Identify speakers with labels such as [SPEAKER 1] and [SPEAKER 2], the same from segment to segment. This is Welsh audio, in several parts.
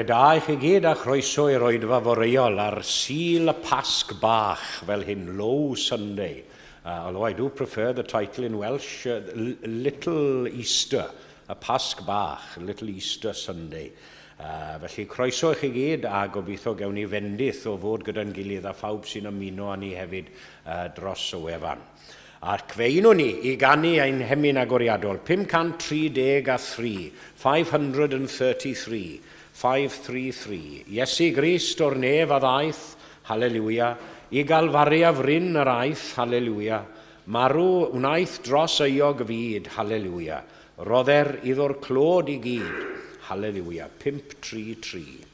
[SPEAKER 1] Bore da i chi gyd a chroeso i'r oedfa foreol ar Sul y Pasg Bach fel hyn, Low Sunday. Although I do prefer the title in Welsh, Little Easter, y Pasg Bach, Little Easter Sunday. Felly croeso i chi gyd a gobeithio gewn ni fendith o fod gyda'n gilydd a phawb sy'n ymuno â ni hefyd dros y wefan. Ac fe unwn ni i ganu ein hemyn agoriadol, 533, 533, 533. Iesu Grist o'r nef a ddaeth, haleluia, i Galfaria fryn yr aeth, haleluia, marw wnaeth dros euog fyd, haleluia, rodder iddo'r clod i gyd, haleluia, 533.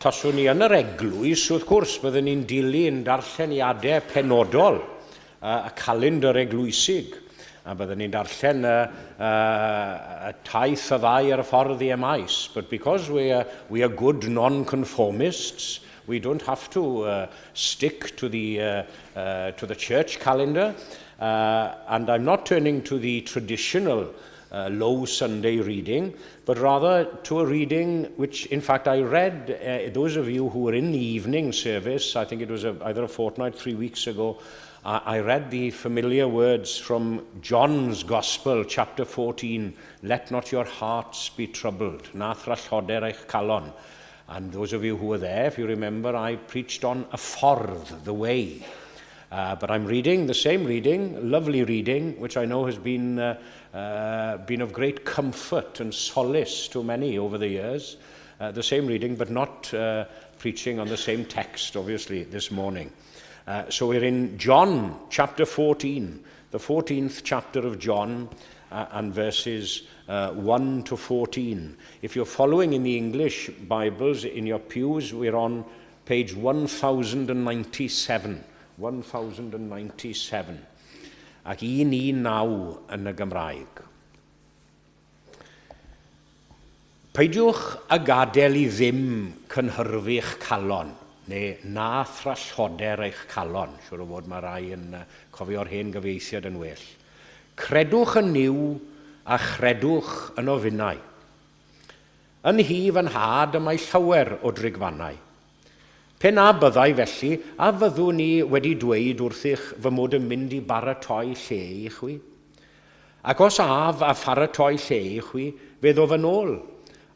[SPEAKER 1] Taswn ni yn yr eglwys, wrth gwrs, byddwn ni'n dilyn darlleniadau penodol y calendr eglwysig, a byddwn ni'n darllen y taith y ddau ar y ffordd i Emmaus. But because we are good non-conformists, we don't have to stick to the church calendar, and I'm not turning to the traditional Low Sunday reading, but rather to a reading which, in fact, I read, those of you who were in the evening service, I think it was either a fortnight, 3 weeks ago, I read the familiar words from John's Gospel, chapter 14, "Let not your hearts be troubled, na thralloder eich calon." And those of you who were there, if you remember, I preached on a ffordd, the way. But I'm reading the same reading, lovely reading, which I know has been of great comfort and solace to many over the years. The same reading, but not preaching on the same text, obviously, this morning. So we're in John chapter 14, the 14th chapter of John, and verses 1 to 14. If you're following in the English Bibles in your pews, we're on page 1097. 1097. Ac 119 yn y Gymraeg. Peidiwch a gadael i ddim cynhyrfu'ch calon, neu na thralloder eich calon. Siwr o fod mae rai yn cofio'r hen gyfieithiad yn well. Credwch yn Nuw a chredwch yn ofinnau. Yn hi fy nhad y mae llawer o drigfannau. Pe na byddai felly, a fyddwn ni wedi dweud wrthych fy mod yn mynd i baratoi lle i chwi? Ac os af a pharatoi lle i chwi, fe ddof yn ôl,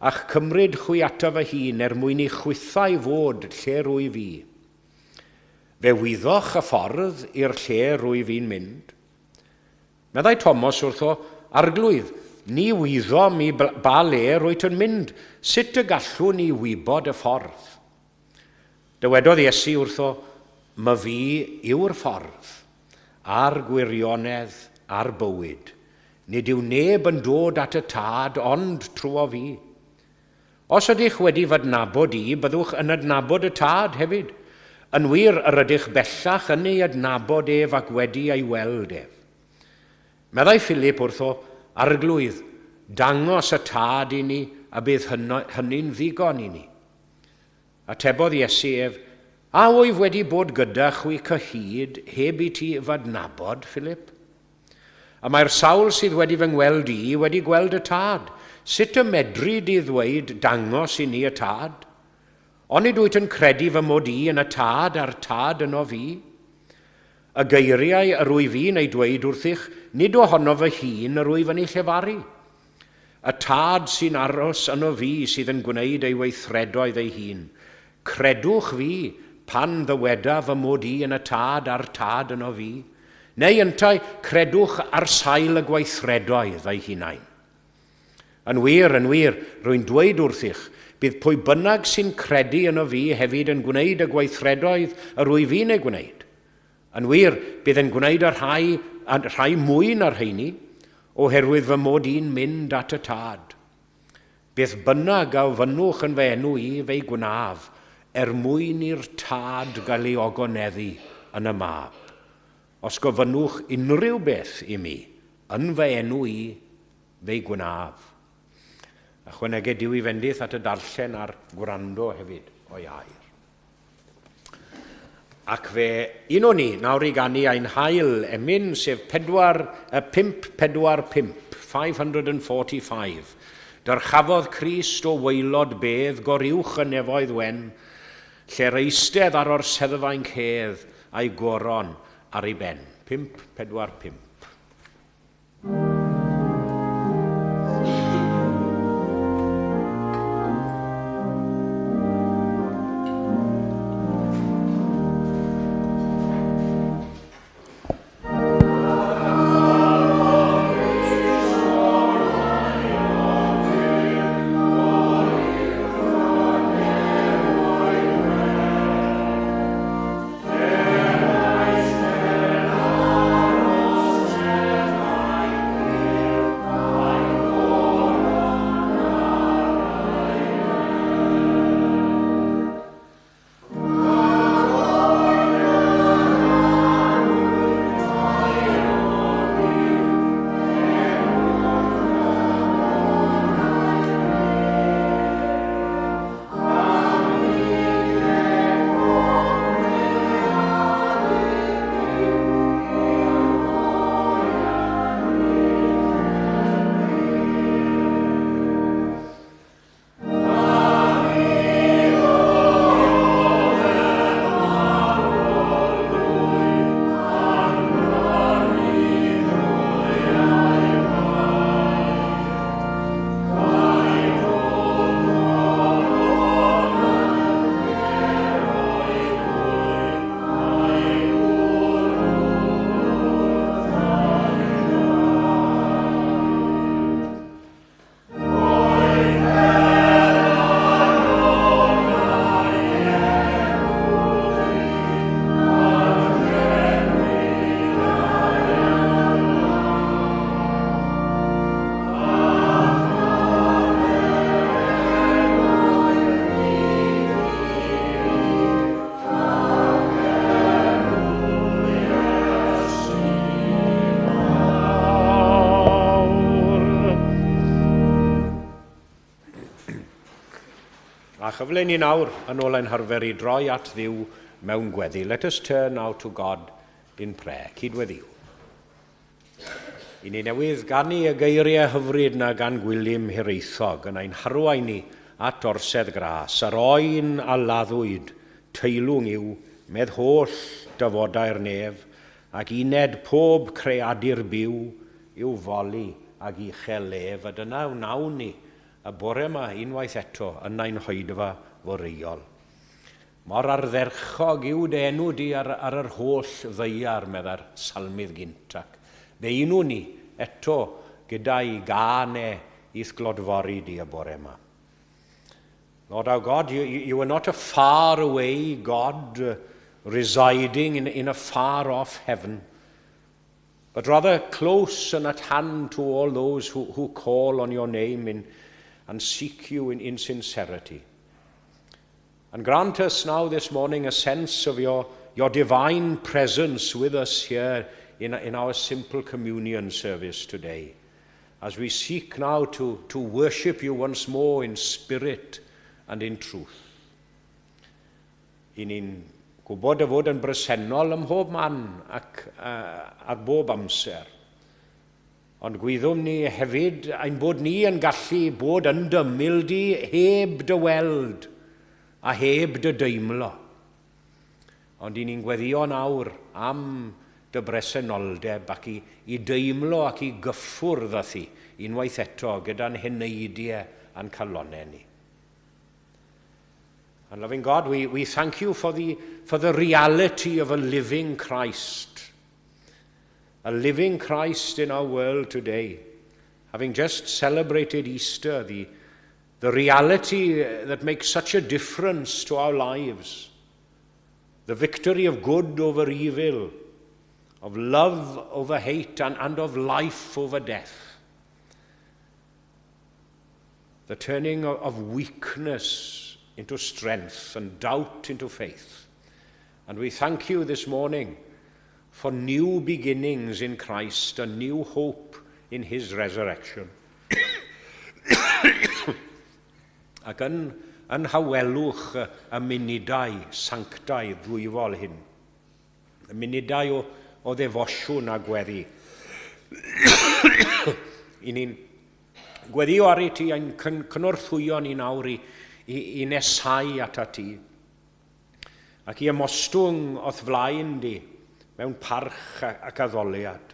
[SPEAKER 1] a'ch cymryd chwi ato fy hun er mwyn i chwithau fod lle rwyf fi. Fe wyddoch y ffordd i'r lle rwyf fi'n mynd. Meddai Thomas wrtho, Arglwydd, ni wyddom i ba le rwyt yn mynd, sut y gallwn ni wybod y ffordd? Dywedodd Iesu wrtho, my fi yw'r ffordd, a'r gwirionedd a'r bywyd. Nid yw neb yn dod at y tad ond trwy fi. Os ydych wedi f'adnabod i, byddwch yn adnabod y tad hefyd. Yn wir, yr ydych bellach yn ei adnabod ef ac wedi ei weld ef. Meddai Philip wrtho, Arglwydd, dangos y tad i ni a bydd hynny'n ddigon i ni. Atebodd Iesu ef, a wyf wedi bod gyda chwi cyhyd heb i ti f'adnabod, Philip? A mae'r sawl sydd wedi fy ngweld i wedi gweld y tad. Sut y medru di ddweud dangos i ni y tad? Onid wyt yn credu fy mod i yn y tad a'r tad yno fi? Y geiriau yr wyf fi'n ei dweud wrthych, nid ohono fy hun yr wyf yn ei llefaru. Y tad sy'n aros yno fi sydd yn gwneud ei weithredoedd ei hun. Credwch fi pan ddyweda fy mod i yn y tad a'r tad yno fi, neu yntau credwch ar sail y gweithredoedd ei hunain. Yn wir, rwy'n dweud wrthych, bydd pwy bynnag sy'n credu yno fi hefyd yn gwneud y gweithredoedd yr wyf fi'n ei gwneud. Yn wir, bydd yn gwneud y rhai mwy na'r rheini, oherwydd fy mod i'n mynd at y tad. Beth bynnag a ofynnwch yn fy enw i, fe'i gwnaf, er mwyn i'r tad gael ei ogoneddu yn y mab. Os gofynnwch unrhyw beth i mi, yn fy enw i, fe'i gwnaf. Ychwaneged Duw i fendith at y darllen a'r gwrando hefyd o'i air. Ac fe un o'n ni nawr i ganu ein hail emyn, sef 545, 545. Dyrchafodd Crist o waelod bedd goruwch y nefoedd wen, lle'r eistedd ar orseddfainc hedd a'i goron ar ei ben. 545. chyfle ni nawr yn ôl ein harfer i droi at Dduw mewn gweddi. Let us turn now to God in prayer. Cydweddiwn. I ni newydd ganu y geiriau hyfryd na gan Gwilym Hiraethog yn ein harwain ni at orsedd gras, yr oen a laddwyd, teilwng yw, medd holl dyfodau'r nef, ac uned pob creadur byw i'w foli ag uchel lef, a dyna wnawn ni y bore yma unwaith eto yn ein hoedfa foreuol. Mor ardderchog yw dy enw di ar yr holl ddaear, meddai'r salmydd gynt, ac fe unwn ni eto gyda'i gân e i'th glodfori di y bore yma. Lord our God, you are not a far away God residing in a far off heaven, but rather close and at hand to all those who call on your name and seek you in sincerity. And grant us now this morning a sense of your divine presence with us here in our simple communion service today, as we seek now to worship you once more in spirit and in truth. I ni'n gwybod dy fod yn bresennol ym mhob man ac ar bob amser. Ond gwyddwn ni hefyd ein bod ni yn gallu bod yn d'ymyl di heb dy weld a heb dy deimlo. Ond i ni'n gweddio nawr am dy bresenoldeb ac i deimlo ac i gyffwrdd â thi unwaith eto gyda'n heneidiau a'n calonau ni. And loving God, we thank you for the reality of a living Christ. A living Christ in our world today. Having just celebrated Easter, the reality that makes such a difference to our lives. The victory of good over evil, of love over hate, and of life over death. The turning of weakness into strength and doubt into faith. And we thank you this morning for new beginnings in Christ, a new hope in his resurrection. Ac yn nhawelwch y munudau sanctaidd ddwyfol hyn, y munudau o ddefosiwn a gweddi, i ni'n gweddio ar i ti ein cynorthwyo ni nawr i nesau atat ti ac i ymostwng o'th flaen di mewn parch ac addoliad.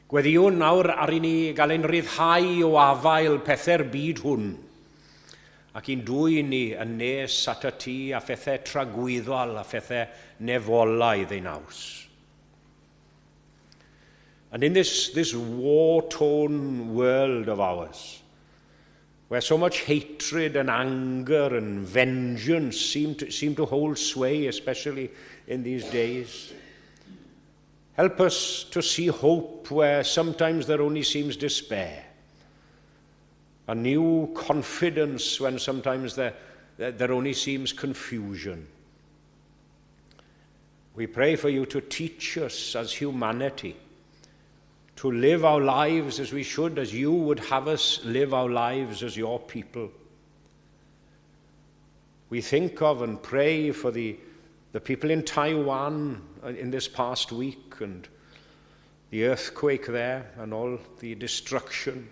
[SPEAKER 1] Gweddiwn nawr ar i ni gael ein rhyddhau o afael pethau'r byd hwn ac i'n dwyn ni yn nes atat ti a phethau tragwyddol a phethau nefolaidd eu naws. And in this war-torn world of ours, where so much hatred and anger and vengeance seem to hold sway, especially in these days, help us to see hope where sometimes there only seems despair. A new confidence when sometimes there only seems confusion. We pray for you to teach us as humanity to live our lives as we should, as you would have us live our lives as your people. We think of and pray for the people in Taiwan in this past week and the earthquake there and all the destruction.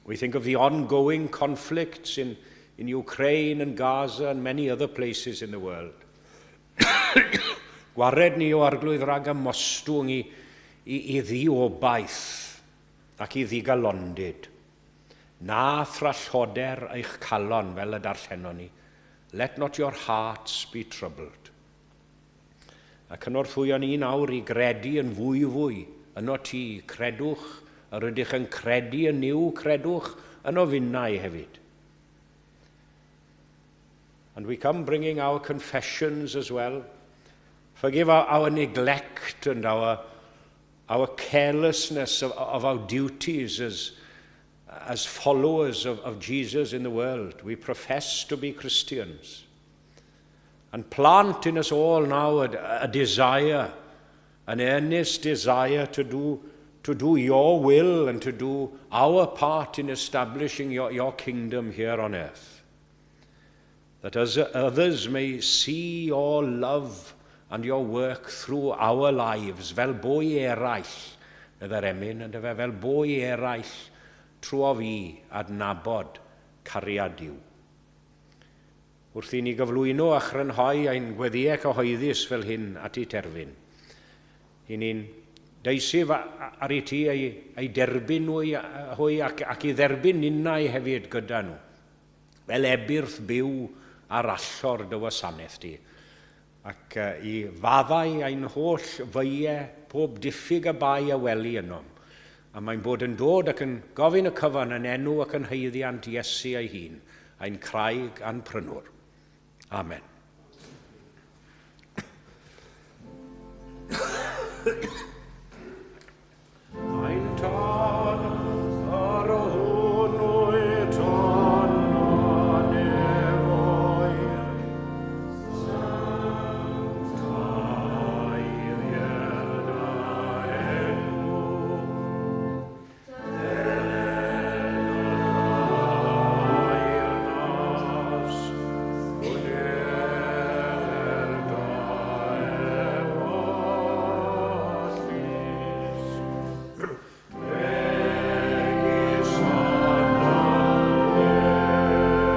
[SPEAKER 1] We think of the ongoing conflicts in Ukraine and Gaza and many other places in the world. Gwared ni, O Arglwydd, rhag ymostwng i ddiobaith ac i ddigalondid. Na thralloder eich calon fel y darllenon ni. Let not your hearts be troubled. A cynorthwyo ni nawr i gredu yn fwy fwy ynot ti. Credwch, yr ydych yn credu yn Nuw, credwch ynof finnau hefyd. And we come bringing our confessions as well. Forgive our neglect and our carelessness of our duties as followers of Jesus in the world. We profess to be Christians. And plant in us all now a desire, an earnest desire to do your will and to do our part in establishing your kingdom here on earth. That as others may see your love and your work through our lives, fel bo i eraill, meddai'r emyn, yndyfe, fel bo i eraill trwy fi adnabod cariad Duw. Wrth i ni gyflwyno a chrynhoi ein gweddïau cyhoeddus fel hyn at eu terfyn, i ni'n deisyf ar i ti ei derbyn nhw hwy ac i dderbyn ninnau hefyd gyda nhw, fel ebyrth byw ar allor dy wasanaeth di, ac i faddau ein holl feiau, pob diffyg a bai a weli ynom. A mae'n bod yn dod ac yn gofyn y cyfan yn enw ac yn haeddiant Iesu ei hun, ein craig a'n prynwr. Amen. Ein Tad, yr hwn wyt yn y nefoedd, sancteiddier dy enw, deled dy deyrnas, gwneler dy ewyllys, megis yn y nef, felly ar y ddaear hefyd. Da roi i ni heddiw ein bara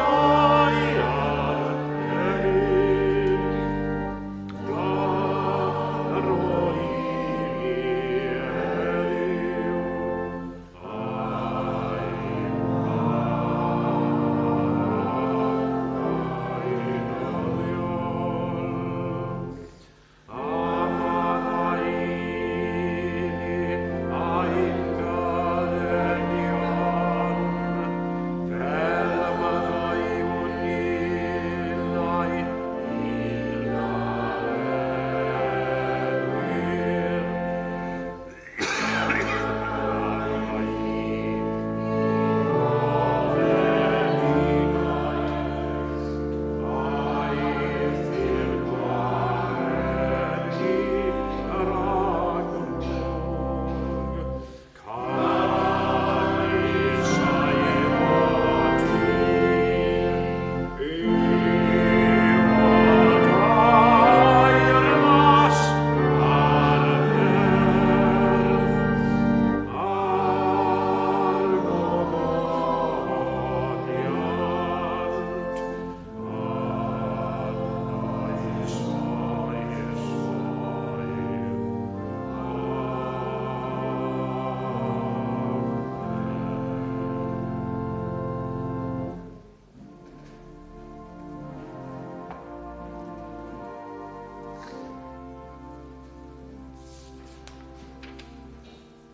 [SPEAKER 1] beunyddiol. A maddau i ni ein dyledion, fel y maddeuwn ninnau i'n dyledwyr. Ai ni profedigaeth, eithr gwared ni rhag drwg. Canys eiddo ti yw y deyrnas a'r nerth a'r gogoniant yn oes oesoedd. Amen.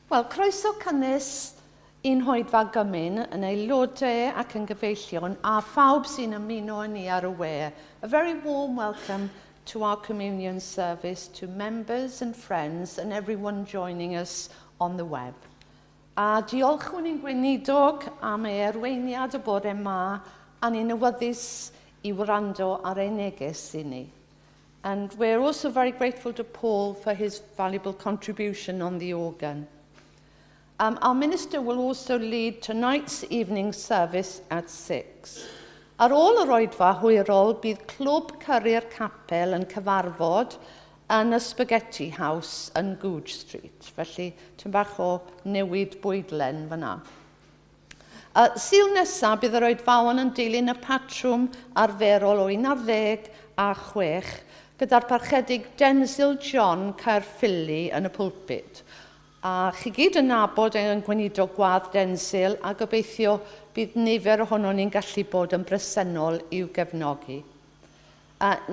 [SPEAKER 2] Wel, croeso cynnes i'n hoedfa gymun yn aelodau ac yn gyfeillion a phawb sy'n ymuno â ni ar y we. A very warm welcome to our communion service, to members and friends and everyone joining us on the web. A diolchwn i'n gweinidog am ei arweiniad y bore yma a ni'n awyddus i wrando ar ei neges i ni. And we're also very grateful to Paul for his valuable contribution on the organ. Our minister will also lead tonight's evening service at 6. Ar ôl yr oedfa hwyrol, bydd Clwb Cyrri'r Capel yn cyfarfod yn y Spaghetti House yn Goodge Street. Felly, tipyn bach o newid bwydlen fyna. Sul nesaf, bydd yr oedfaon yn dilyn y patrwm arferol o 11 a 6 gyda'r parchedig Denzil John Caerffili yn y pulpit. A chi gyd yn nabod ein gweinidog gwadd Denzil a gobeithio bydd nifer ohono ni'n gallu bod yn bresennol i'w gefnogi.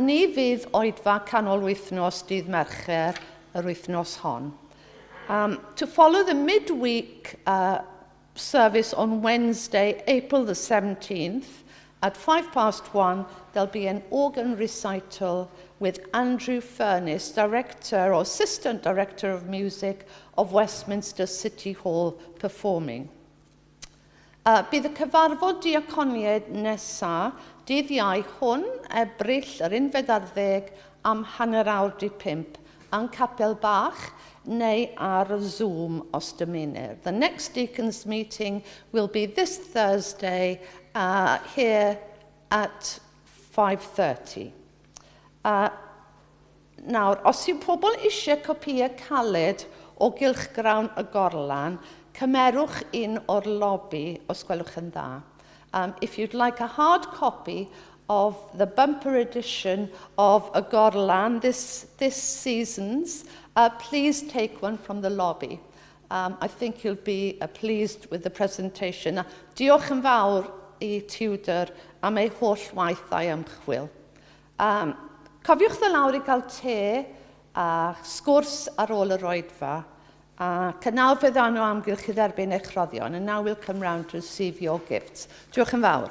[SPEAKER 2] Ni fydd oedfa canol wythnos dydd Mercher yr wythnos hon. To follow the midweek service on Wednesday, April the 17th, at 1:05, there'll be an organ recital with Andrew Furness, Director or Assistant Director of Music of Westminster City Hall, performing. Bydd y cyfarfod diaconiaid nesaf dydd Iau hwn, Ebrill yr 11 am 4:30 yn Capel Bach neu ar Zoom os dymunir. The next deacons meeting will be this Thursday here at 5:30. Nawr, os yw pobl eisiau copïau caled o gylchgrawn y Gorlan, cymerwch un o'r lobi os gwelwch yn dda. If you'd like a hard copy of the bumper edition of y Gorlan this season's, please take one from the lobby. I think you'll be pleased with the presentation. Diolch yn fawr i Tudor am ei holl waith a'i ymchwil. Cofiwch ddod lawr i gael te a sgwrs ar ôl yr oedfa. Ac nawr fe ddawn o amgylch i dderbyn eich rhoddion. And now we'll come round to receive your gifts. Diolch yn fawr.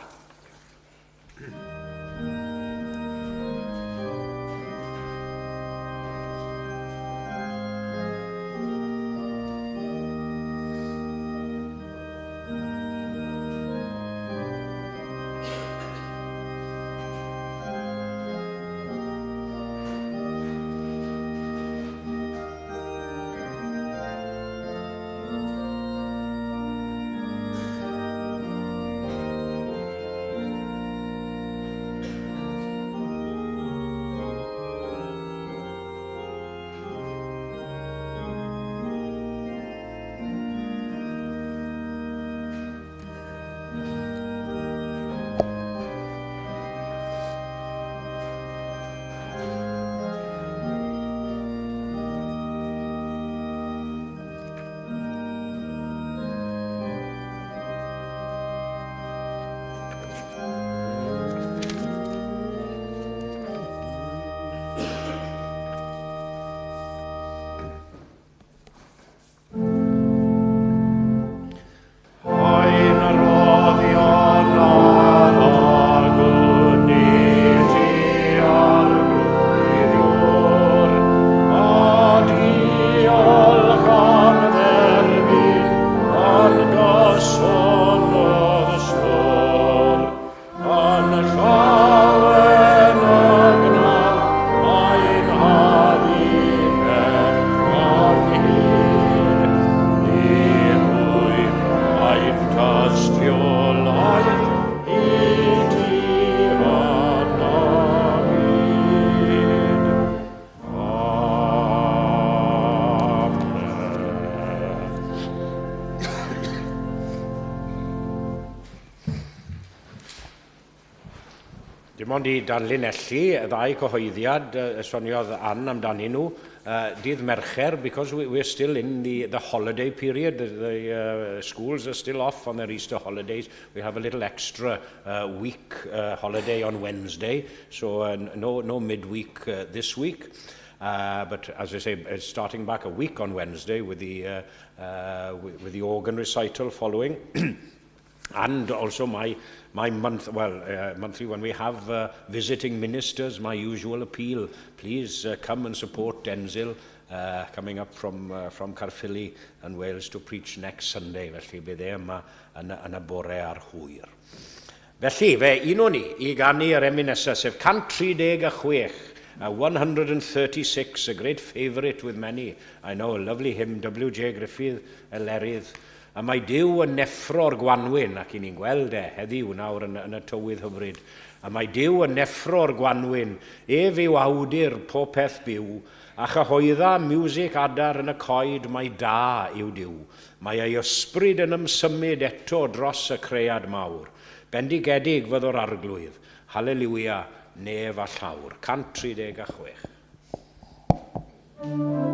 [SPEAKER 1] Dim ond i danlinellu y ddau cyhoeddiad soniodd Ann amdanyn nhw, dydd Mercher, because we're still in the holiday period, the schools are still off on their Easter holidays. We have a little extra week holiday on Wednesday, so no midweek this week. But as I say, it's starting back a week on Wednesday with the organ recital following. And also my monthly, when we have visiting ministers, my usual appeal, please come and support Denzil coming up from Caerphilly and Wales to preach next Sunday. Felly bydd e yma yn y bore a'r hwyr. Felly, fe un o'n ni i ganu yr emyn nesaf, sef 136, 136, a great favourite with many. I know, a lovely hymn, W.J. Griffith, Elerydd. A mae Duw yn neffro'r gwanwyn, ac i ni'n gweld e heddiw nawr yn y tywydd hyfryd. A mae Duw yn neffro'r gwanwyn, ef yw awdur pob peth byw, a chyhoedda miwsig adar yn y coed mai da yw Duw. Mae ei ysbryd yn ymsymud eto dros y cread mawr. Bendigedig fyddo'r arglwydd. Haleluia, nef a llawr. 136.
[SPEAKER 3] Amen.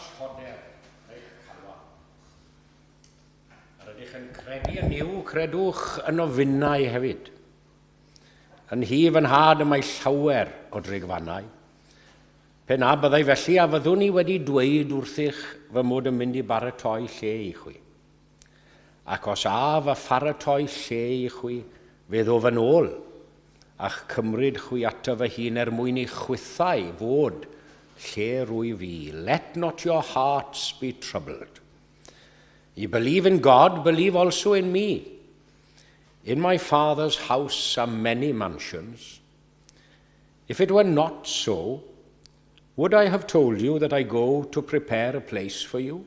[SPEAKER 1] thrallhoder eich calon. Yr ydych yn credu yn Nuw, credwch ynof finnau hefyd. Yn nhŷ fy nhad y mae llawer o drigfannau. Pe na byddai felly, a fyddwn i wedi dweud wrthych fy mod yn mynd i baratoi lle i chwi. Ac os af a pharatoi lle i chwi, fe ddof yn ôl, a'ch cymryd chwi ato fy hun er mwyn i chwithau fod lle rwyf fi. Let not your hearts be troubled. You believe in God, believe also in me. In my Father's house are many mansions. If it were not so, would I have told you that I go to prepare a place for you?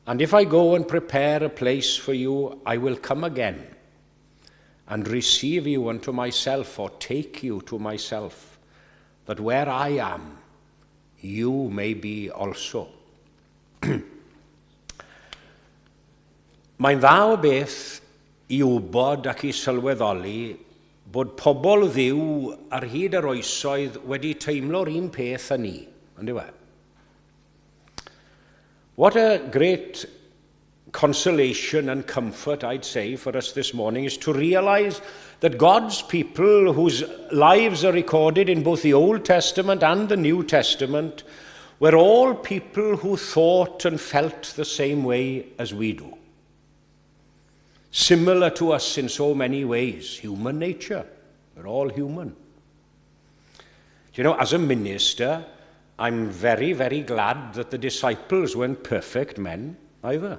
[SPEAKER 1] And if I go and prepare a place for you, I will come again and receive you unto myself, or take you to myself, that where I am, you may be also. Mae'n dda o beth i wybod ac i sylweddoli bod pobl Dduw ar hyd yr oesoedd wedi teimlo'r un peth â ni, on'd yw e? What a great consolation and comfort, I'd say, for us this morning is to realize that God's people, whose lives are recorded in both the Old Testament and the New Testament, were all people who thought and felt the same way as we do. Similar to us in so many ways. Human nature. We're all human. Do you know, as a minister, I'm very, very glad that the disciples weren't perfect men either.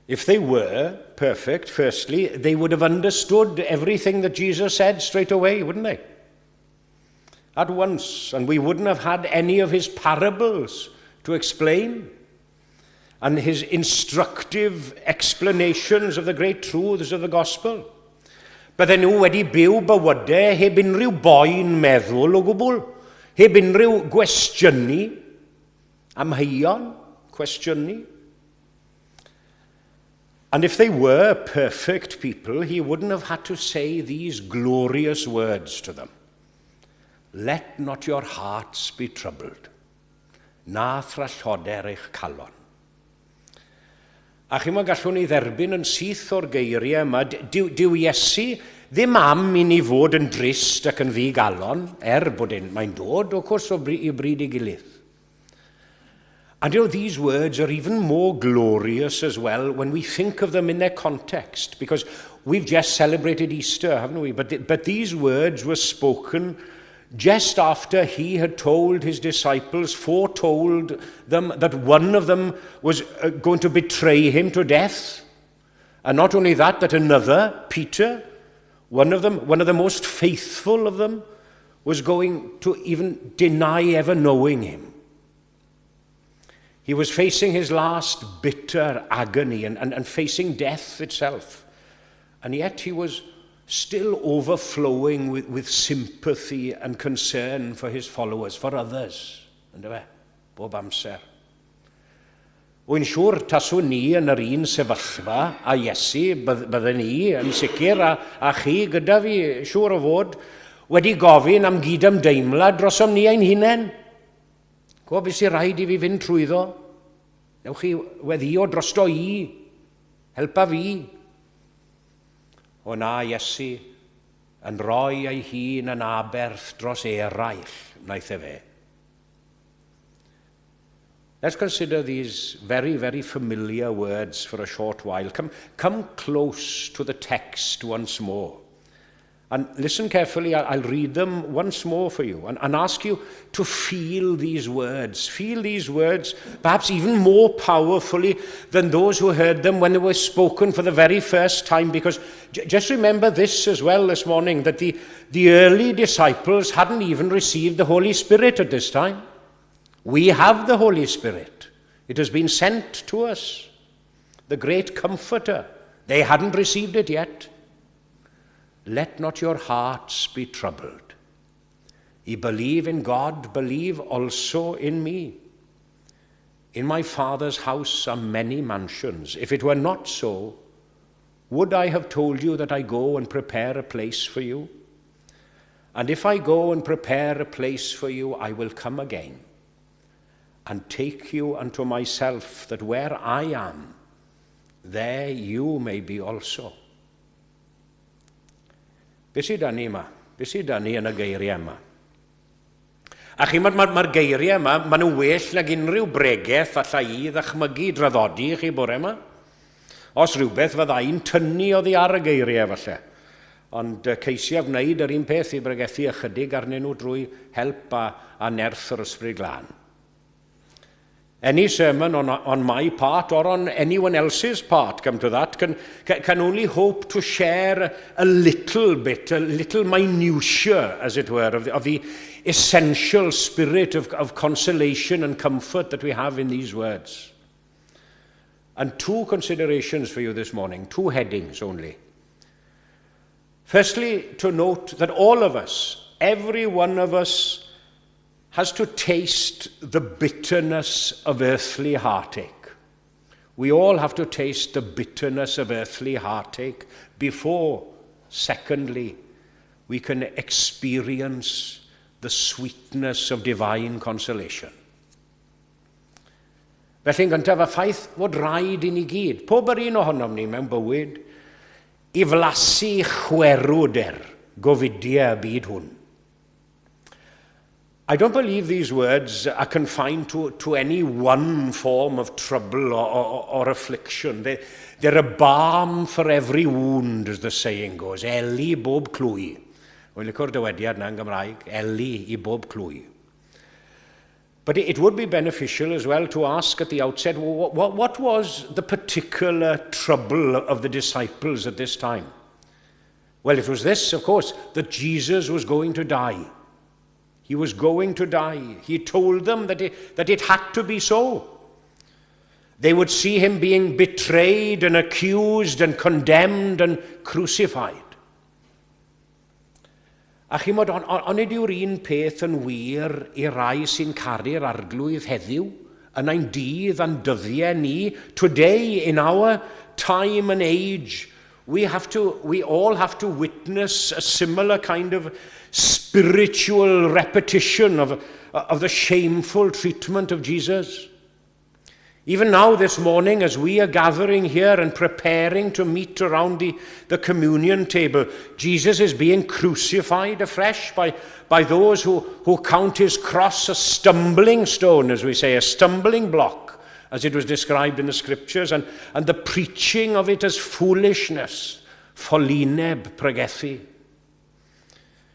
[SPEAKER 1] If they were perfect, firstly, they would have understood everything that Jesus said straight away, wouldn't they? At once. And we wouldn't have had any of his parables to explain and his instructive explanations of the great truths of the gospel. Bydden nhw wedi byw bywydau heb unrhyw boen meddwl o gwbl, heb unrhyw gwestiynu, amheuon, cwestiynu. And if they were perfect people, he wouldn't have had to say these glorious words to them. Let not your hearts be troubled. Na thralloder eich calon. A chi'mod, gallwn ni dderbyn yn syth o'r geiriau yma, dyw Iesu ddim am i ni fod yn drist ac yn ddigalon, er bod mae'n dod, o cwrs, o i bryd i gilydd. And these words are even more glorious as well when we think of them in their context, because we've just celebrated Easter, haven't we? But these words were spoken just after he had told his disciples, foretold them that one of them was going to betray him to death. And not only that, that another, Peter, one of them, one of the most faithful of them, was going to even deny ever knowing him. He was facing his last bitter agony and facing death itself. And yet he was still overflowing with sympathy and concern for his followers, for others. Yndyfe? Bob amser. Wy'n siŵr taswn ni yn yr un sefyllfa a Iesu, bydden ni yn sicr, a chi gyda fi, siŵr o fod, wedi gofyn am gydymdeimlad drosom ni ein hunain. Go beth sy'n rhaid i fi fynd trwyddo? Newch chi weddio drosto i? Helpa fi. O na, Iesu yn rhoi ei hun yn aberth dros eraill, wnaeth e fe. Let's consider these very, very familiar words for a short while. Come close to the text once more. And listen carefully, I'll read them once more for you and ask you to feel these words. Feel these words perhaps even more powerfully than those who heard them when they were spoken for the very first time. Because just remember this as well this morning, that the early disciples hadn't even received the Holy Spirit at this time. We have the Holy Spirit. It has been sent to us, the great comforter. They hadn't received it yet. Let not your hearts be troubled. Ye believe in God, believe also in me. In my Father's house are many mansions. If it were not so, would I have told you that I go and prepare a place for you? And if I go and prepare a place for you, I will come again And take you unto myself, that where I am, there you may be also. Be sydd 'da ni yma? Be sydd 'da ni yn y geiriau yma? A chi'n mae'r ma, ma geiriau yma, maen nhw'n well nag unrhyw bregeth allai i ddychmygu draddodi i chi bore yma. Os rhywbeth, fyddai'n tynnu oddi ar y geiriau falle. Ond ceisiaf wneud yr un peth i bregethu ychydig arnyn nhw drwy help a nerth yr Ysbryd Glân. Any sermon on my part or on anyone else's part, come to that, can only hope to share a little bit, a little minutiae, as it were, of the essential spirit of consolation and comfort that we have in these words. And two considerations for you this morning, two headings only. Firstly, to note that all of us, every one of us, has to taste the bitterness of earthly heartache. We all have to taste the bitterness of earthly heartache before, secondly, we can experience the sweetness of divine consolation. Felly yn gyntaf, y ffaith fod rhaid i ni gyd, pob yr un ohonom ni mewn bywyd, i flasu chwerwder gofidiau y byd hwn. I don't believe these words are confined to any one form of trouble or affliction. They're a balm for every wound, as the saying goes. Eli bob clwy. Wy'n licio'r dywediad na yn Gymraeg. Eli i bob clwy. But it would be beneficial as well to ask at the outset, what was the particular trouble of the disciples at this time? Well, it was this, of course, that Jesus was going to die. He was going to die. He told them that it had to be so. They would see him being betrayed and accused and condemned and crucified. A chi'mod, onid yw'r un peth yn wir i rai sy'n caru'r Arglwydd heddiw, yn ein dydd a'n dyddiau ni? Today, in our time and age, we all have to witness a similar kind of spiritual repetition of the shameful treatment of Jesus. Even now, this morning, as we are gathering here and preparing to meet around the communion table, Jesus is being crucified afresh by those who count his cross a stumbling stone, as we say, a stumbling block, as it was described in the scriptures, and the preaching of it as foolishness, ffolineb pregethu.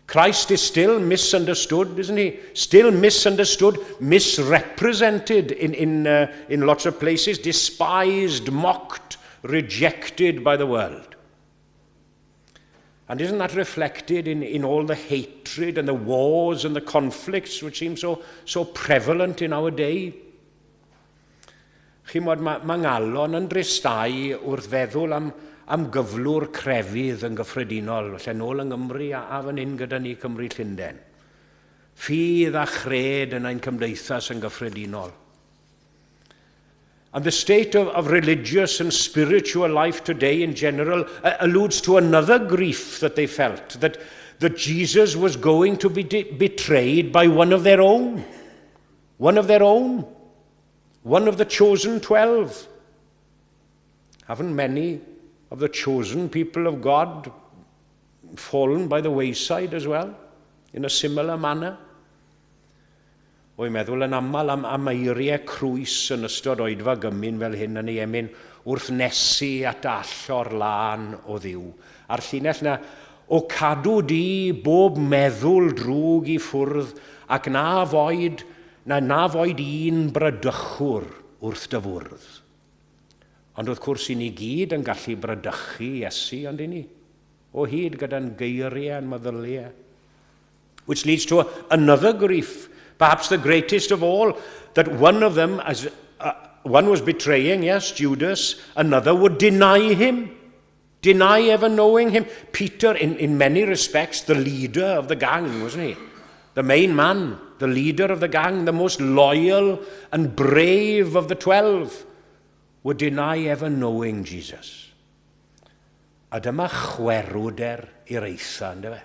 [SPEAKER 1] Christ is still misunderstood, isn't he? Still misunderstood, misrepresented in lots of places, despised, mocked, rejected by the world. And isn't that reflected in all the hatred and the wars and the conflicts which seem so prevalent in our day? Chi'mod, mae 'ngalon yn dristau wrth feddwl am gyflwr crefydd yn gyffredinol, felly nôl yng Nghymru a fan hyn gyda ni Cymru Llundain. Ffydd a chred yn ein cymdeithas yn gyffredinol. And the state of religious and spiritual life today in general alludes to another grief that they felt, that Jesus was going to be betrayed by one of their own. One of their own. One of the chosen 12. Haven't many of the chosen people of God fallen by the wayside as well, in a similar manner? Wy'n meddwl yn aml am eiriau Crwys yn ystod oedfa gymun fel hyn yn ei emyn wrth nesu at allor lân o Dduw. A'r llinell na, o cadw di bob meddwl drwg i ffwrdd ac na foed un bradychwr wrth dy fwrdd. Ond wrth gwrs, i ni gyd yn gallu bradychu Iesu, on'd y'n ni? O hyd gyda'n geiriau a'n meddyliau. Which leads to another grief, perhaps the greatest of all, that one of them, as one was betraying, yes, Judas, another would deny him, deny ever knowing him. Peter, in many respects, the leader of the gang, wasn't he? The main man, the leader of the gang, the most loyal and brave of the 12, would deny ever knowing Jesus. A dyma chwerwder i'r eitha, yndyfe?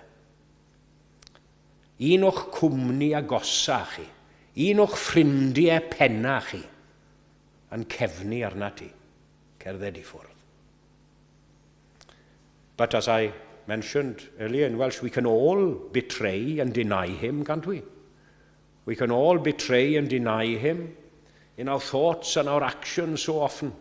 [SPEAKER 1] Un o'ch cwmni agosa chi, Un o'ch ffrindiau penna chi yn cefnu arna ti, cerdded i ffwrdd. But as I mentioned earlier in Welsh, we can all betray and deny him, can't we? We can all betray and deny him in our thoughts and our actions so often.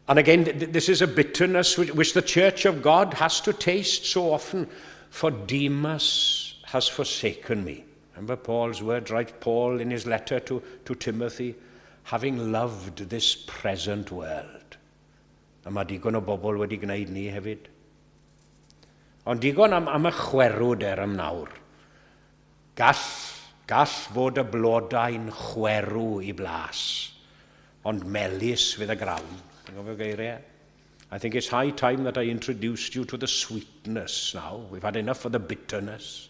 [SPEAKER 1] And again, this is a bitterness which the Church of God has to taste so often. For Demas has forsaken me. Remember Paul's words, right? Paul in his letter to Timothy, having loved this present world. A mae digon o bobl wedi gwneud 'ny hefyd. Ond digon am y chwerwder am nawr. Gall fod y blodau'n chwerw eu blas, ond melys fydd y grawn. Ti'n gofio geiriau? I think it's high time that I introduced you to the sweetness now. We've had enough of the bitterness.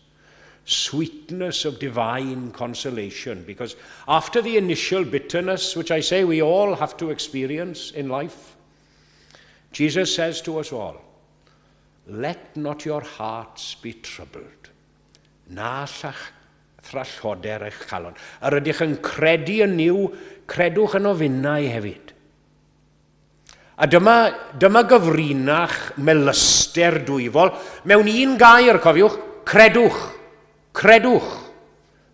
[SPEAKER 1] Sweetness of divine consolation. Because after the initial bitterness, which I say we all have to experience in life, Jesus says to us all, "Let not your hearts be troubled." Na thralloder eich calon. Yr ydych yn credu yn Nuw, credwch ynof finnau hefyd. A dyma gyfrinach melyster dwyfol mewn un gair, cofiwch, credwch, credwch.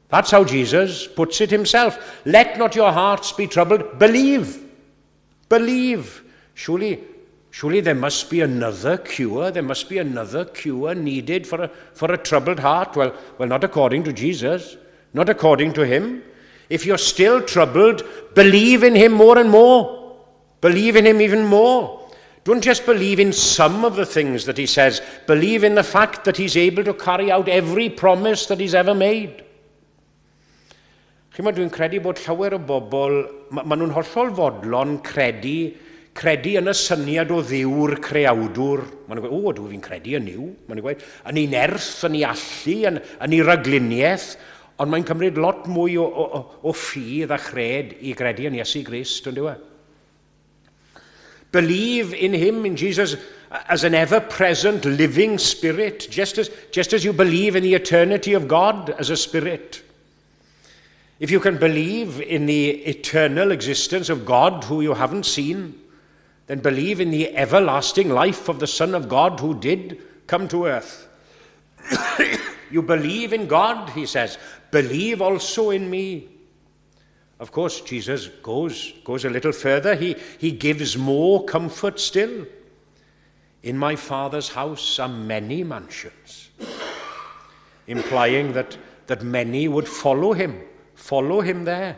[SPEAKER 1] That's how Jesus puts it himself. Let not your hearts be troubled. Believe. Believe. Surely there must be another cure. There must be another cure needed for a troubled heart. Well, not according to Jesus. Not according to him. If you're still troubled, believe in him more and more. Believe in him even more. Don't just believe in some of the things that he says. Believe in the fact that he's able to carry out every promise that he's ever made. Chi'mod, dwi'n credu bod llawer o bobl, ma nhw'n hollol fodlon credu yn y syniad o Dduw'r creawdwr. Maen nhw'n gweud, "O, dwi fi'n credu yn Nuw." Maen nhw'n gweud, yn ei nerth, yn ei allu, yn ei ragluniaeth, ond mae'n cymryd lot mwy o ffydd a chred i gredu yn Iesu Grist, on'd yw e? Believe in him, in Jesus, as an ever-present living spirit, just as you believe in the eternity of God as a spirit. If you can believe in the eternal existence of God who you haven't seen, then believe in the everlasting life of the Son of God who did come to earth. You believe in God, he says. Believe also in me. Of course, Jesus goes a little further. He gives more comfort still. In my Father's house are many mansions, implying that many would follow him there.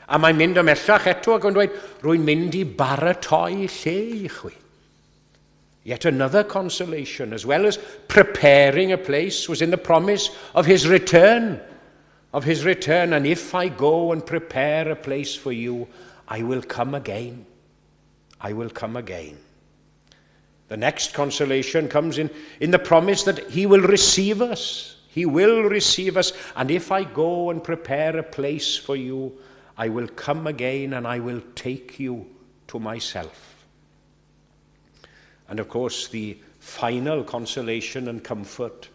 [SPEAKER 1] A mae'n mynd ymhellach eto ac yn dweud, "Rwy'n mynd i baratoi lle i chwi." Yet another consolation, as well as preparing a place, was in the promise of his return. Of his return. And if I go and prepare a place for you, I will come again. I will come again. The next consolation comes in the promise that he will receive us. He will receive us. And if I go and prepare a place for you, I will come again and I will take you to myself. And of course, the final consolation and comfort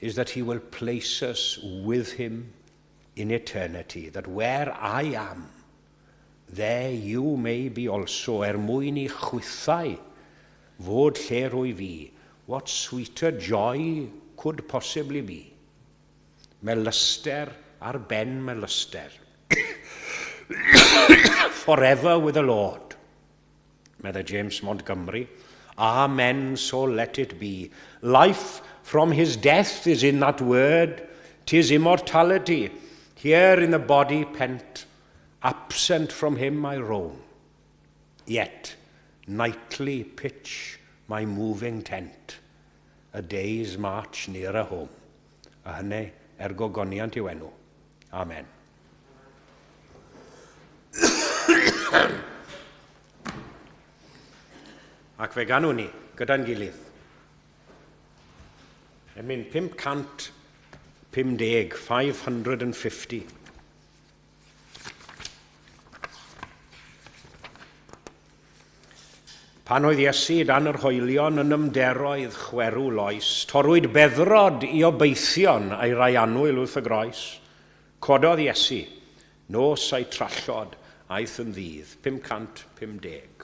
[SPEAKER 1] is that he will place us with him in eternity, that where I am, there you may be also, er mwyn i chwithau fod lle rwy fi. What sweeter joy could possibly be? Melyster ar ben melyster. Forever with the Lord. Medde James Montgomery. Amen, so let it be. Life from his death is in that word. 'Tis immortality. Here in the body pent, absent from him I roam. Yet nightly pitch my moving tent, a day's march nearer home. A hynny er gogoniant i'w enw. Amen. Ac fe ganwn ni gyda'n gilydd. Emyn 550, 550. Pan oedd Iesu dan yr hoelion yn nyfnderoedd chwerw loes, torrwyd beddrod i obeithion a'i rai annwyl wrth y groes. Cododd Iesu, nos a'i trallod, aeth yn ddydd, 550.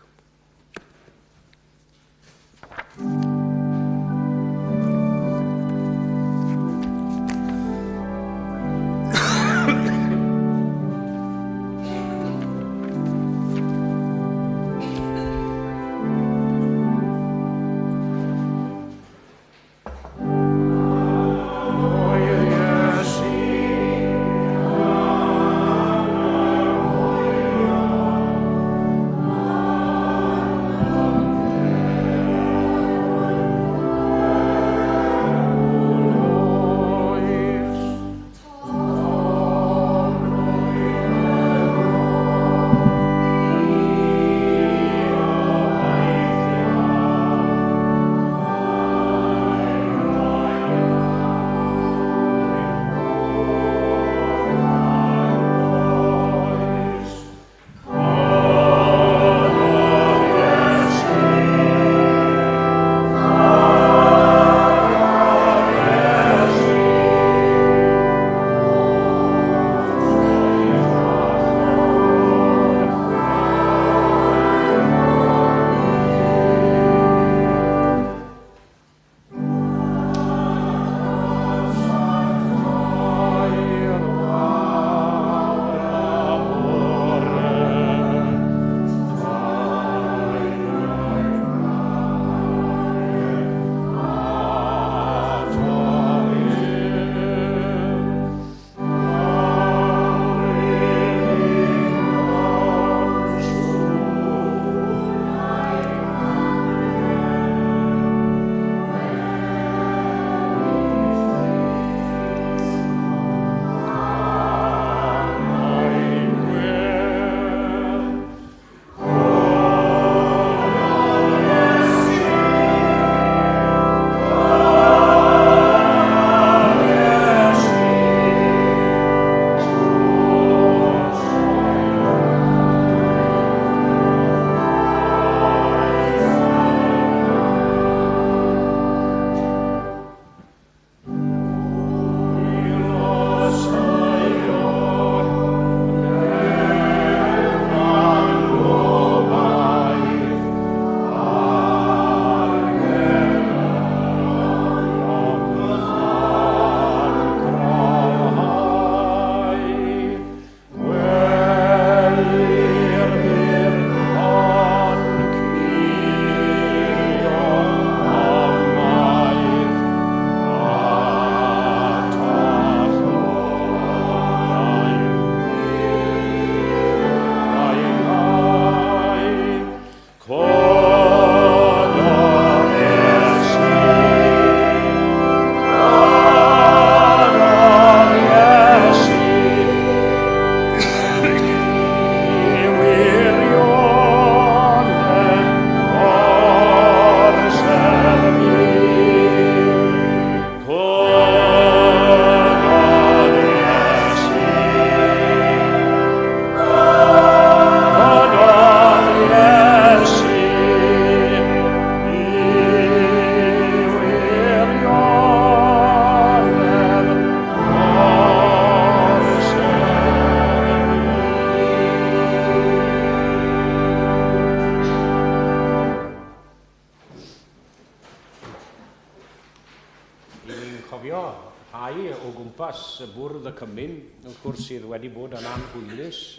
[SPEAKER 1] Sydd wedi bod yn anhwylus.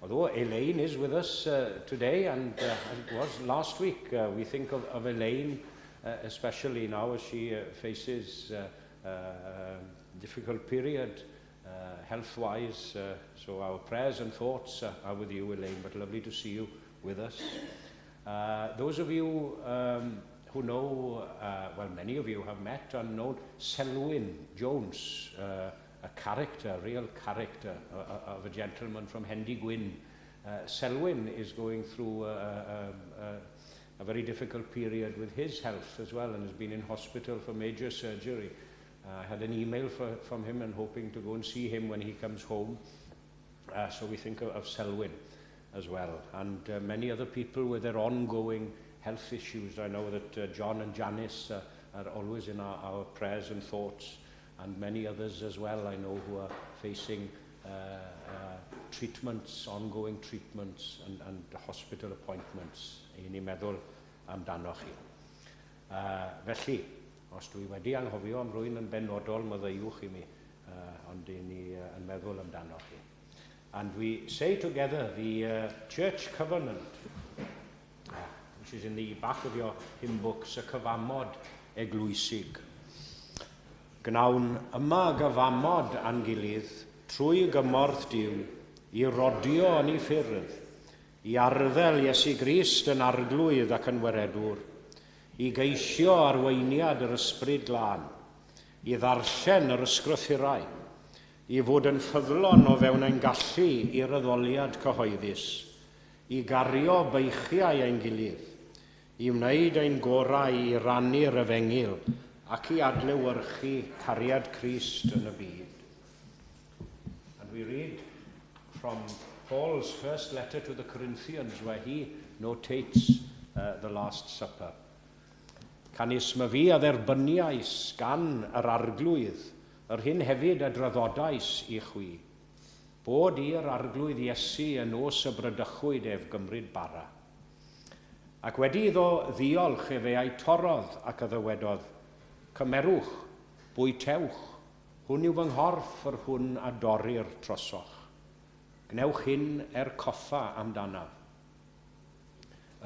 [SPEAKER 1] Although Elaine is with us today and as it was last week, we think of Elaine especially now as she faces a difficult period health-wise. So our prayers and thoughts are with you, Elaine, but lovely to see you with us. Those of you who know, well, many of you have met and known Selwyn Jones, a character, a real character of a gentleman from Hendy Gwyn. Selwyn is going through a very difficult period with his health as well and has been in hospital for major surgery. I had an email from him and hoping to go and see him when he comes home. So we think of Selwyn as well. And many other people with their ongoing health issues. I know that John and Janice are always in our prayers and thoughts. And many others as well, I know, who are facing treatments, ongoing treatments and hospital appointments. I ni meddwl amdanoch chi. Felly, os dwi wedi anghofio am rywun yn benodol, maddeuwch i mi, ond i ni yn meddwl amdanoch chi. And we say together the Church Covenant, which is in the back of your hymn books, y cyfamod eglwysig. Gnawn yma gyfamod â'n gilydd trwy gymorth Duw i rodio yn ei ffyrdd, i arddel Iesu Grist yn arglwydd ac yn waredwr, i geisio arweiniad yr Ysbryd Glân, i ddarllen yr ysgrythurau, i fod yn ffyddlon o fewn ein gallu i'r addoliad cyhoeddus, i gario beichiau ein gilydd, i wneud ein gorau i rannu'r efengyl ac i adlewyrchu cariad Crist yn y byd. And we read from Paul's first letter to the Corinthians, where he notates the Last Supper. Canys myfi a dderbyniais gan yr Arglwydd, yr hyn hefyd a draddodais i chwi, bod i'r Arglwydd Iesu y nos y bradychwyd ef gymryd bara. Ac wedi iddo ddiolch efe a'i torrodd ac a ddywedodd, Cymerwch, bwytewch, hwn yw fy nghorff yr hwn a dorrir trosoch. Gwnewch hyn er coffa amdanaf.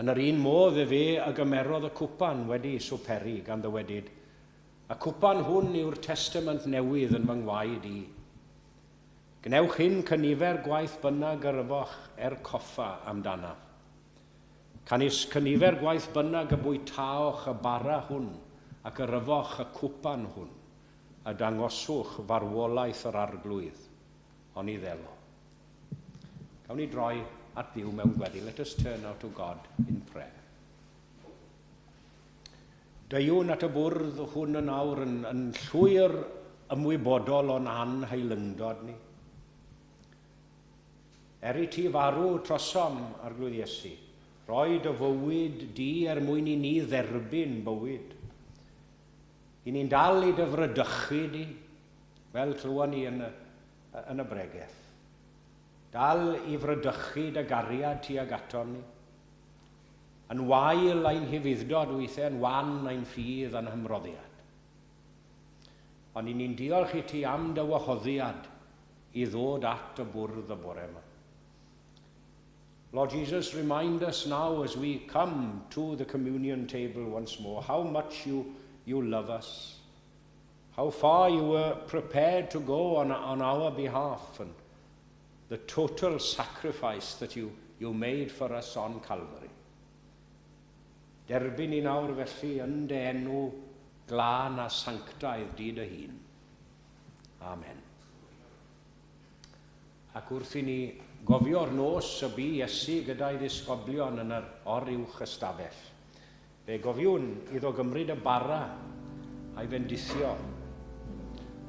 [SPEAKER 1] Yn yr un modd efe a gymerodd y cwpan wedi swperi gan ddywedyd, Y cwpan hwn yw'r testament newydd yn fy ngwaed i. Gwnewch hyn cynifer gwaith bynnag yr yfoch er coffa amdanaf. Canys cynifer gwaith bynnag y bwytaoch y bara hwn ac yr yfoch y cwpan hwn, y dangoswch farwolaeth yr Arglwydd, oni ddelo. Gawn ni droi at Dduw mewn gweddi. Let us turn now to God in prayer. Deuwn at y bwrdd hwn yn awr yn llwyr ymwybodol o'n anheilyngdod ni. Er i ti farw trosom, Arglwydd Iesu, roi dy fywyd di er mwyn i ni dderbyn bywyd. I ni'n dal i dy fradychu di, fel clywon ni yn y bregeth. Dal i fradychu dy gariad tuag aton ni. Yn wael ein hufudd-dod weithiau, yn wan ein ffydd a'n hymroddiad. Ond i ni'n diolch i ti am dy wahoddiad i ddod at y bwrdd y bore yma. Lord Jesus, remind us now as we come to the communion table once more how much you love us, how far you were prepared to go on our behalf, and the total sacrifice that you made for us on Calvary. Derbyn ni nawr felly yn dy enw glân a sanctaidd di dy hun. Amen. Ac wrth i ni gofio'r nos y bu Iesu gyda'i ddisgyblion yn yr oruwch ystafell, fe gofiwn iddo gymryd y bara a'i fendithio,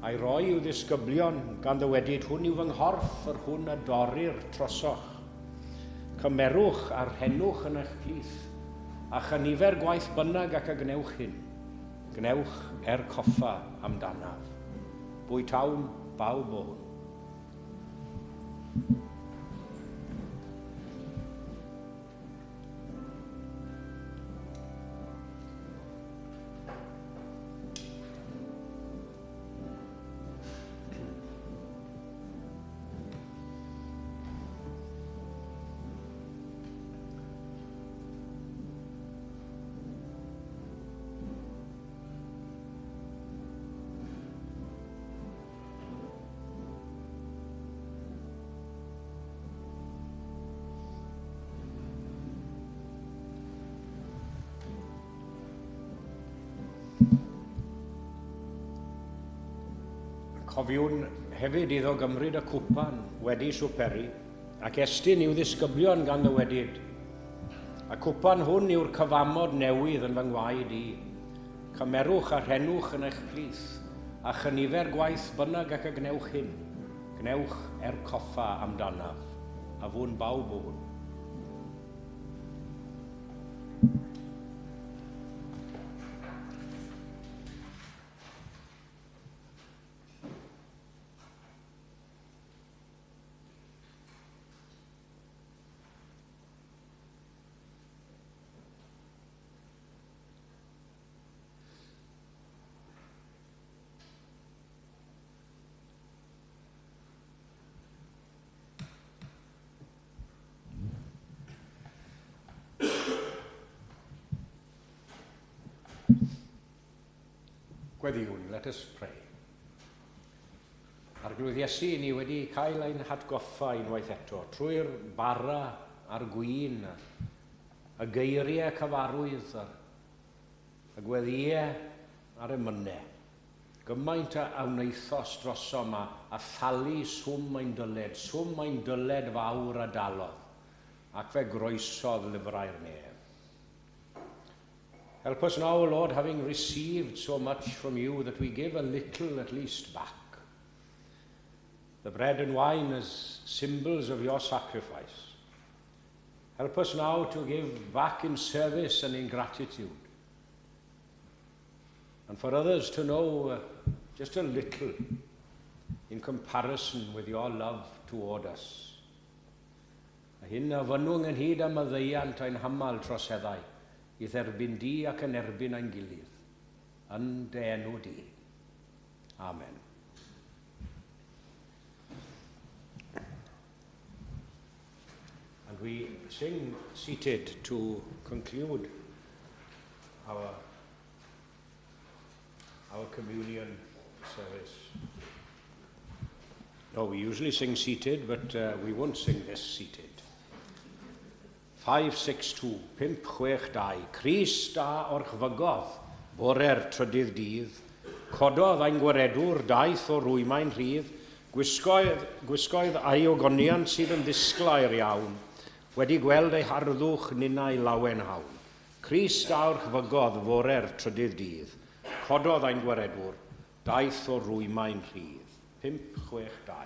[SPEAKER 1] a'i roi i'w ddisgyblion gan ddywedyd, hwn yw fy nghorff yr hwn a dorrir trosoch. Cymerwch a rhennwch yn eich plith, a chynifer gwaith bynnag ac a gwnewch hyn. Gwnewch er coffa amdanaf. Bwytawn bawb o hwn. Cofiwn hefyd iddo gymryd y cwpan wedi swperi ac estyn i'w ddisgyblion gan ddywedyd, Y cwpan hwn yw'r cyfamod newydd yn fy ngwaed i. Cymerwch a rhennwch yn eich plith, a chynifer gwaith bynnag ac y gwnewch hyn, gwnewch er coffa amdanaf, a fwn bawb o hwn. Gweddïwn, let us pray. Arglwydd Iesu, ni wedi cael ein hatgoffa unwaith eto, trwy'r bara a'r gwin, y geiriau cyfarwydd, y gweddïau a'r emynau. Gymaint a wnaethos drosom a thalu swm ein dyled, swm ein dyled fawr a dalodd, ac fe groesodd lyfrau'r nef. Help us now, O Lord, having received so much from you, that we give a little at least back. The bread and wine as symbols of your sacrifice. Help us now to give back in service and in gratitude. And for others to know just a little in comparison with your love toward us. A hyn a fynnwn ynghyd â maddeuant ein hamal troseddau, i dderbyn di ac yn erbyn ein gilydd, yn dy enw di. Amen. And we sing seated to conclude our communion service. No, we usually sing seated, but we won't sing this seated. 5, 6, 2, 5, 6, 2. Crist a orchfygodd bore'r trydydd dydd, cododd ein gwaredwr daeth o rwymau'n rhydd, gwisgoedd a'i ogoniant sydd yn ddisglair iawn, wedi gweld ei harddwch ninnau lawen hawn. Crist a orchfygodd fore'r trydydd dydd, cododd ein gwaredwr, daeth o rwymau'n rhydd. 5, 6, 2.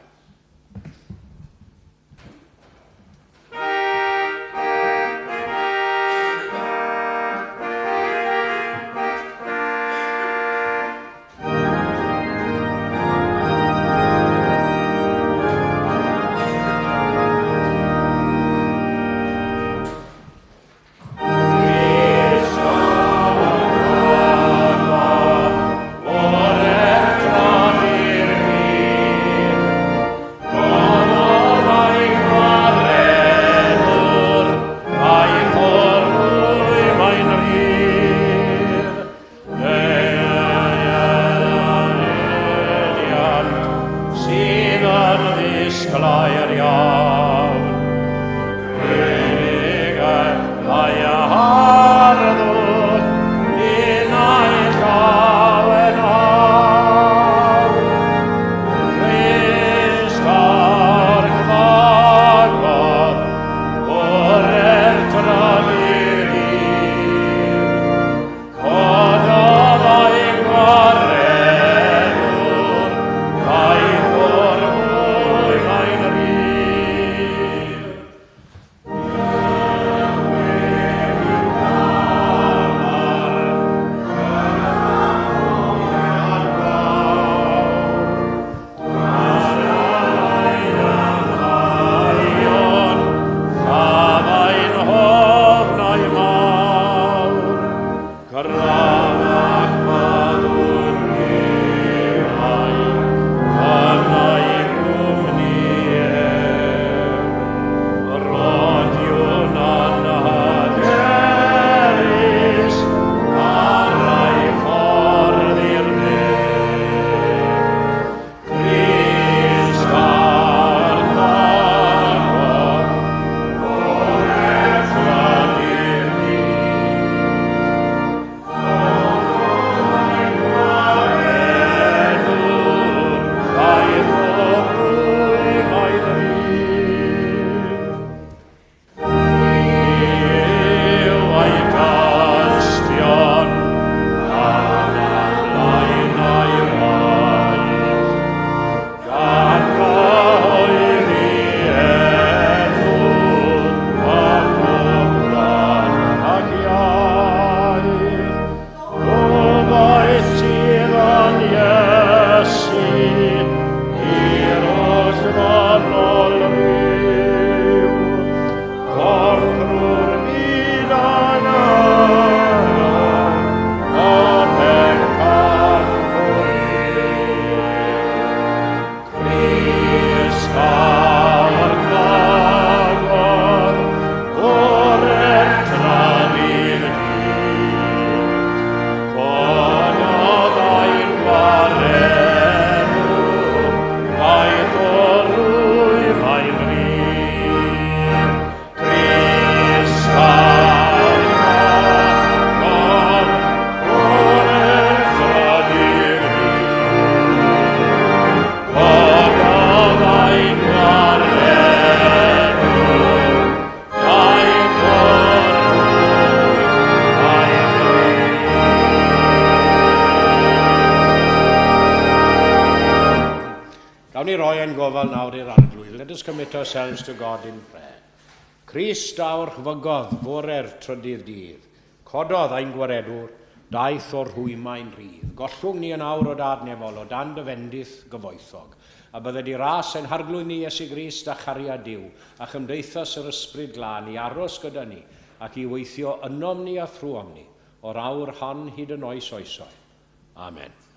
[SPEAKER 1] Gawn ni roi ein gofal nawr i'r Arglwydd. Let us commit ourselves to God in prayer. Crist a orchfygodd fore'r trydydd dydd. Cododd ein gwaredwr, daeth o'r rhwymau'n rhydd. Gollwng ni yn awr o Dad nefol, o dan dy fendith gyfoethog. A bydde di ras ein Harglwydd ni Iesu Grist a chariad Duw, a chymdeithas yr Ysbryd Glân i aros gyda ni, ac i weithio ynom ni a thrwom ni, o'r awr hon hyd yn oes oesoedd. Amen.